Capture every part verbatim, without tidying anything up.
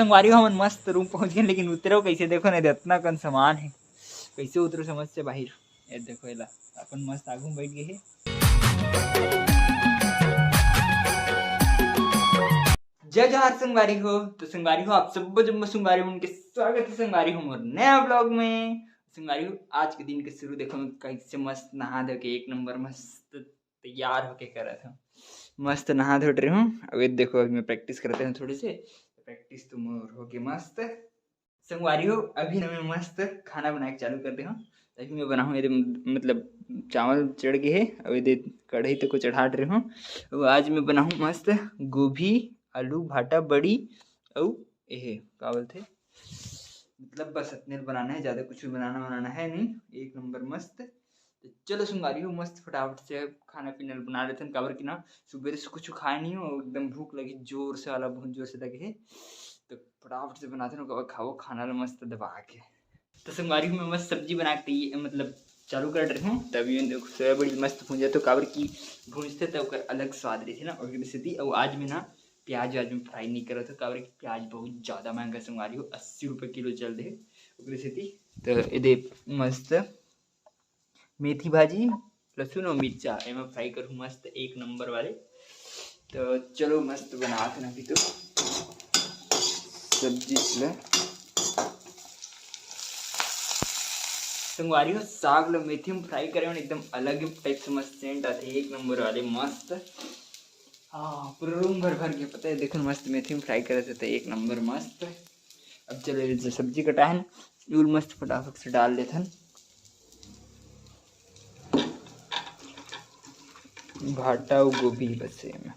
संगवारी हो, हमन मस्त रूम पहुंच गए, लेकिन उतरो कैसे? देखो ना, इतना कन सामान है, कैसे उतरो समझ से बाहर। ये देखो, एला अपन मस्त आगू में बैठ गए है। जय जोहार संगवारी हो। तो संगवारी हो, आप सब जम्मो संगवारी मन के स्वागत है संगवारी हो मोर नया ब्लॉग में। संगवारी हो, आज के दिन के शुरू देखो, मैं कैसे मस्त नहा धो के एक नंबर मस्त तैयार होके करत हूँ। मस्त नहा धो रहे हूँ। अब ये देखो, अभी मैं प्रैक्टिस करते हैं थोड़ी से। प्रैक्टिस तो मोर होके मस्त। संगवारी हो, अभी ना मैं मस्त खाना बनाए के चालू कर दे हूँ। अभी मैं बनाहूँ, ये दे, मतलब, चावल चढ़ गए है। अब ये दे, कढ़ाई तक को चढ़ा रहे हूँ। अब आज मैं बनाहूँ मस्त गोभी, आलू, भाटा, बड़ी, अउ एहे का बोलथे, मतलब, बस इतने बनाना है, ज़्यादा कुछ भी बनाना बनाना है नहीं। एक नंबर मस्त। तो चलो संगवारी हो, मस्त फटाफट से खाना पीना बना लेते हैं, काबर कि ना सुबह से कुछ खाए नहीं हो, एकदम भूख लगी जोर से वाला, बहुत जोर से लगे है। तो फटाफट से बनाते हैं, ओकर बाद खाओ खाना ला मस्त दबा के। तो संगवारी हो, मैं मस्त सब्जी बना के तैय-, मतलब, चालू कर रहे हूँ। तभी सोयाबीन मस्त भूंजा, तो काबर की भूंजते तो ओकर अलग स्वाद रहती है ना, ओकर सेती। और आज मैं ना प्याज व्याज में फ्राई नहीं करत हूँ, काबर कि प्याज बहुत ज़्यादा महंगा संगवारी हो, अस्सी रुपये किलो चल रहे ओकर सेती। तो ये दे मस्त मेथी भाजी, लहसुन और मिर्चा, एमा फ्राई करूँ मस्त एक नंबर वाले। तो चलो मस्त बनात हन अभी तो सब्जी ल। संगवारी हो, साग ल मेथी में फ्राई करे हन, एकदम अलग ही टाइप से मस्त सेंट आथे, एक नंबर वाले मस्त। हाँ, पूरा रूम भर भर के पता है, देखो मस्त मेथी में फ्राई करे थे तो एक नंबर मस्त। अब चलो, ये जो सब्जी कटा है ना, ये मस्त फटाफट से डाल देथन। भाटा अउ गोभी बस एमे।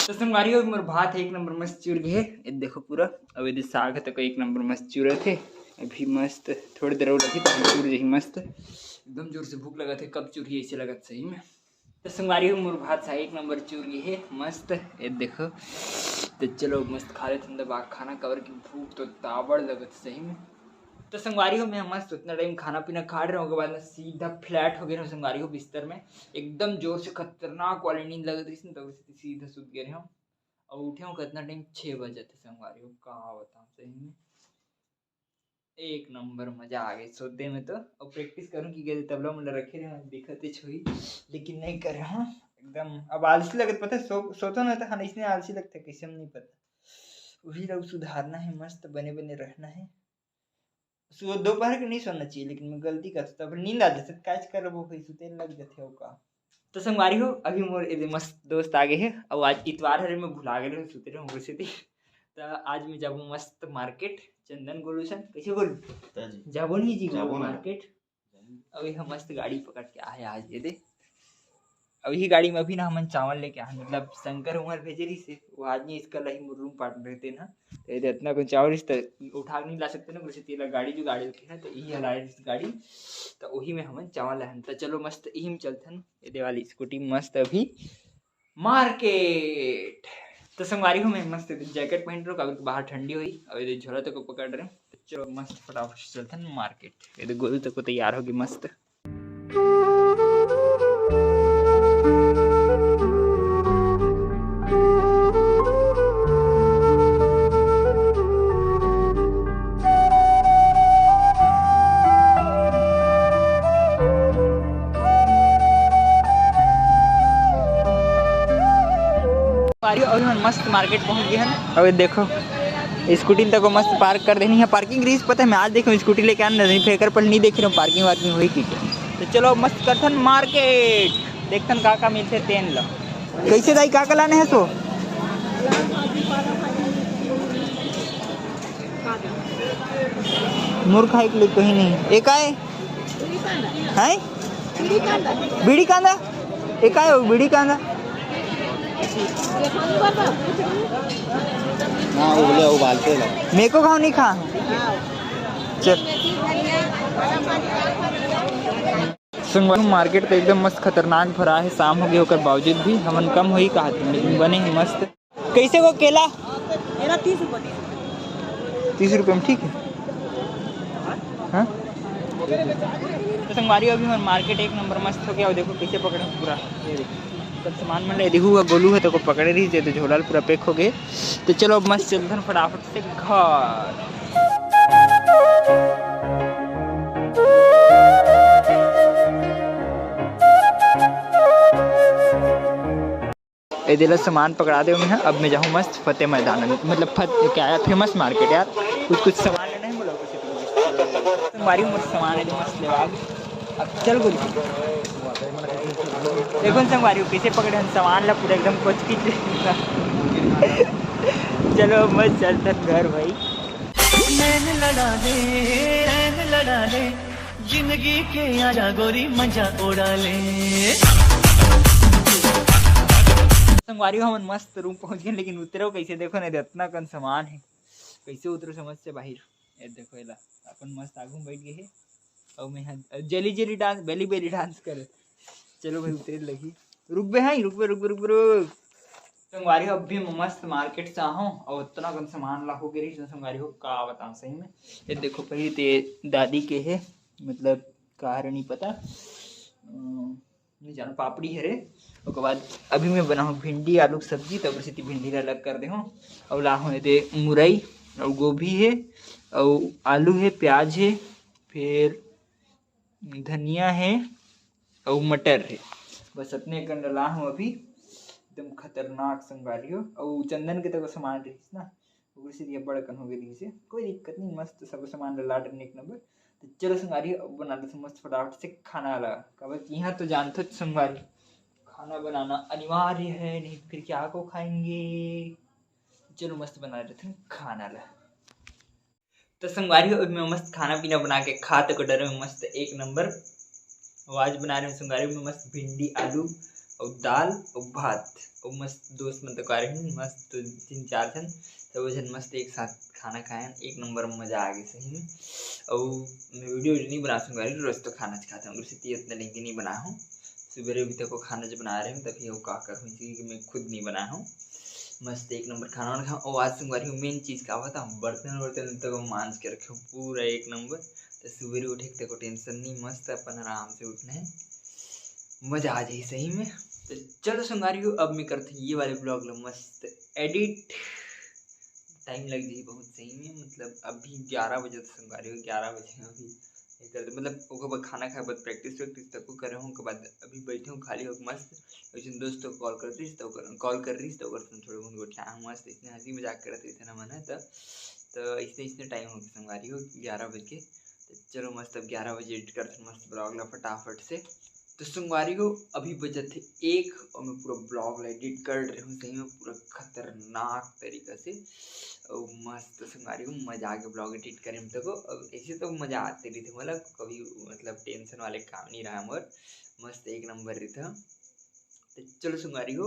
तो संगवारी हो, मोर भात है एक नंबर मस्त चुर गए है। ये देखो पूरा, अब ये साग है तो एक नंबर मस्त चुरत है। अभी मस्त थोड़ी देर और लगी तो चुर जाही मस्त। एकदम जोर से भूख लगत है, कब चुरही ऐसे लगत सही में। तो संगवारी हो, मोर भात सा एक नंबर चुर गए है मस्त। ये देखो, तो चलो मस्त खा लेते हैं दबा खाना, काबर कि भूख तो ताबड़ लगत सही में। तो संगवारी हो, मैं मस्त उतना टाइम खाना पीना खा रहे हूँ, ओकर बाद में सीधा फ्लैट हो गए हूँ संगवारी हो बिस्तर में। एकदम जोर से खतरनाक वाली नींद लगत रही, तो सीधा सुत गए हूँ। और उठे हूँ कितना टाइम, छः बजे थे संगवारी हो, का बताऊँ सही में। एक नंबर मजा आ गई सोते में तो। अब प्रैक्टिस करूँ कि गए तबला मुला रखे रहे, दिखत ही छुई, लेकिन नहीं करे। हाँ, एकदम अब आलसी लगत, पता है, सो सोतो ना तो हाँ, इसने आलसी लगता है, कैसे हम नहीं पता। वही लोग सुधारना है, मस्त बने बने रहना है। सो दोपहर के नहीं सोना चाहिए, लेकिन मैं गलती कर सकता, पर नींद आ जाता, काज करबो, भाई सुते लग जाते हो का। तो संगवारी हो, अभी मोर एदे मस्त दोस्त आ गए है, और आज इतवार हरे, मैं भुला गए रहूँ, सुते रहूँ, वैसे थी। तो आज मैं जाबो मस्त मार्केट, चंदन गोलू सन, कैसे गोलू? पिताजी। जाबो नहीं जी, जाबो गोलू ना। मार्केट। अभी हम मस्त गाड़ी पकड़ के आए आज, ये दे। अब यही गाड़ी में अभी ना हमन चावल लेके आए, मतलब शंकर उमर भेजे रही से, वो आदमी इसका लही मोर रूम पार्टनर रहते ना, तो ये दे इतना कोई चावल इस त-, उठा के नहीं ला सकते ना, बोले तेला गाड़ी जो गाड़ी रखे ना, तो यही हला रही गाड़ी, तो वही में हमन चावल लाए हन। तो चलो मस्त यही में चलथन, ये दे वाली स्कूटी मस्त अभी मार्केट। तो संगवारी हो, मैं मस्त जैकेट पहन रहा हूँ, काबर कि बाहर ठंडी हुई, और ये झोला तक को पकड़ रहे हैं। चलो मस्त फटाफट से चलते हैं मार्केट। ये दे गोलू तक को तैयार होगी मस्त। अभी हमन मस्त मार्केट पहुंच गए हन। अभी देखो, स्कूटी तक को मस्त पार्क कर देनी है। पार्किंग रहीस, पता है, मैं आज देखो स्कूटी लेके आना नहीं, फेंकर पर नहीं देख रहा हूँ पार्किंग वार्किंग हुई कि। तो चलो मस्त करथन मार्केट, देखथन का का मिलथे तेन ला। कैसे दाई, का का लाने है सो? मूर्ख है, एक लोग कहीं नहीं। एक आए हैं? बीड़ी कांदा? एक आए हो बीड़ी कांदा? हाँ, उबले उबालते ला। मेरे को खाओ, नहीं खा। चल। संगवारी, मार्केट तो एकदम मस्त खतरनाक भरा है। शाम हो गया, ओकर बावजूद भी हमन कम होई कहा, लेकिन बने हैं मस्त। कैसे वो केला? केला तीस रुपये। तीस रुपये में ठीक है। हाँ। तो संगवारी, अभी हमर मार्केट एक नंबर मस्त हो गया। और देखो कैसे पकड़े पूरा, ये देखो सब सामान मन ले। देखो वो गोलू है, तो को पकड़े रही, तो झोला पूरा पैक हो गए। तो चलो अब मस्त चलथन फटाफट से घर। ए देला सामान पकड़ा दे मैं, अब मैं जाहूँ मस्त फतेह मैदान, मतलब फत क्या है, फेमस मार्केट यार, कुछ कुछ सामान लेना है बोला। संगवारी मोर सामान है जो मस्त लेवा। अब चल गोलू। देखो संगवारी कैसे पकड़े हम सामान ला पूरा एकदम कोचकी। चलो मस्त चलते घर भाई। नैन लड़ा ले, नैन लड़ा ले, जिंदगी के आजा गोरी मजा उड़ा ले। संगवारी हमन मस्त रूम पहुंच गए, लेकिन उतरो कैसे? देखो नहीं, इतना कन सामान है, कैसे उतरो समझ से बाहर। ये देखो एला, अपन मस्त आगू में बैठ गए है। और मैं यहाँ जली जली डांस, बेली बेली डांस करे। चलो भाई उतरे लगी। रुक बे, हाँ, रुक बे, रुक बे, रुक बे, रुक। संगवारी हो, अभी मैं मस्त मार्केट से आहूँ और उतना कन सामान ला हो गए रही संगवारी हो, का बताऊँ सही में। ये देखो पहले ते दादी के है, मतलब का हरे नहीं पता, अम, नहीं जानो पापड़ी हरे। ओकर बाद अभी मैं बनाहूँ भिंडी आलू के सब्जी, तब सेती भिंडी ला अलग कर देहूँ। और लाहूँ एदे मुरई और गोभी है और आलू है, प्याज है, फिर धनिया है और मटर है। बस अतने कन ला लाहूँ अभी। एकदम खतरनाक संगवारी हो। और चंदन के तक सामान रहीस ना, ओकरे से ये बड़ कन हो गए रहीस है। कोई दिक्कत नहीं, मस्त सब सामान ला लाट एक नंबर। तो चलो संगवारी, अब बना लेते मस्त फटाफट से खाना ला। काबर कि यहाँ तो जानते हो संगवारी, खाना बनाना अनिवार्य है, नहीं फिर क्या को खाएंगे। चलो मस्त बना लेते हैं खाना ला। तो संगवारी हो, मैं मस्त खाना पीना बना के खा तको डरे में मस्त एक नंबर। आज बना रहे हूँ संगवारी में मस्त भिंडी आलू और दाल और भात और मस्त दोस्त मन तको आ रहे हैं, मस्त तीन चार जन, सब जन मस्त एक साथ खाना खाए, एक नंबर मजा आ गई सही में। और मैं वीडियो नहीं बना संगवारी, रोज तो खाना खाते हैं, उसी इतना लेके नहीं बना हूँ। सुबह भी तको खाना जो बना रहे हूँ तभी वो का करूँ, क्योंकि मैं खुद नहीं बना हूँ। मस्त एक नंबर खाना वाना खाऊँ। और आज संगवारी हो मेन चीज का बता, बर्तन वर्तन तक मांज के रखे हूँ पूरा एक नंबर। तो सुबह उठे तक टेंशन नहीं, मस्त अपन आराम से उठना है, मजा आ जाए सही में। तो चलो संगवारी हो, अब मैं करते हैं ये वाले ब्लॉग ला मस्त एडिट। टाइम लग जाए बहुत सही में, मतलब अभी ग्यारह बजे तो संगवारी हो, ग्यारह बजे अभी ये कर दे, मतलब ओकर बाद खाना खाए बाद प्रैक्टिस वैक्टिस तको करे हूँ, ओकर बाद अभी बैठे हूँ खाली होके मस्त। वैसे दोस्त तो कॉल कर रही तो कॉल कर रही तो ओकर संग थोड़े बहुत गोठिया हूँ मस्त, इसने हंसी मजाक करत रही थे ना मन है तो। तो इसने इसने टाइम हो गया संगवारी हो ग्यारह बज के। तो चलो मस्त अब ग्यारह बजे एडिट करते हैं मस्त ब्लॉग ला फटाफट से। तो संगवारी हो अभी बजत है एक और मैं पूरा ब्लॉग ला एडिट कर रही हूँ सही में पूरा खतरनाक तरीका से। और मस्त संगवारी हो मजा आ गया ब्लॉग एडिट करे में तको। अब ऐसे तो मजा आते रही थे, मतलब कभी मतलब टेंशन वाले काम नहीं रहा मोर, मस्त एक नंबर रही था। तो चलो संगवारी हो,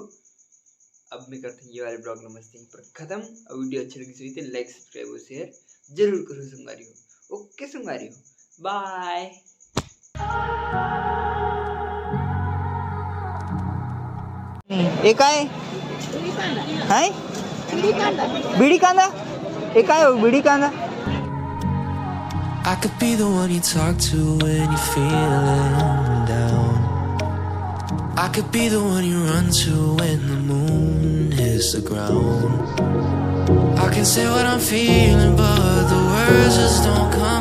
अब मैं करते हैं ये वाले ब्लॉग ला मस्त यहीं पर खत्म। और वीडियो अच्छी लगी सही तो लाइक सब्सक्राइब और शेयर जरूर करो संगवारी हो। ओके संगवारी हो, बाय। ए काय? हाय? बीड़ी कांदा। ए काय हो बीड़ी कांदा? I could be the one you talk to when you're feeling down. I could be the one you run to when the moon hits the ground. I can say what I'm feeling, but the words just don't come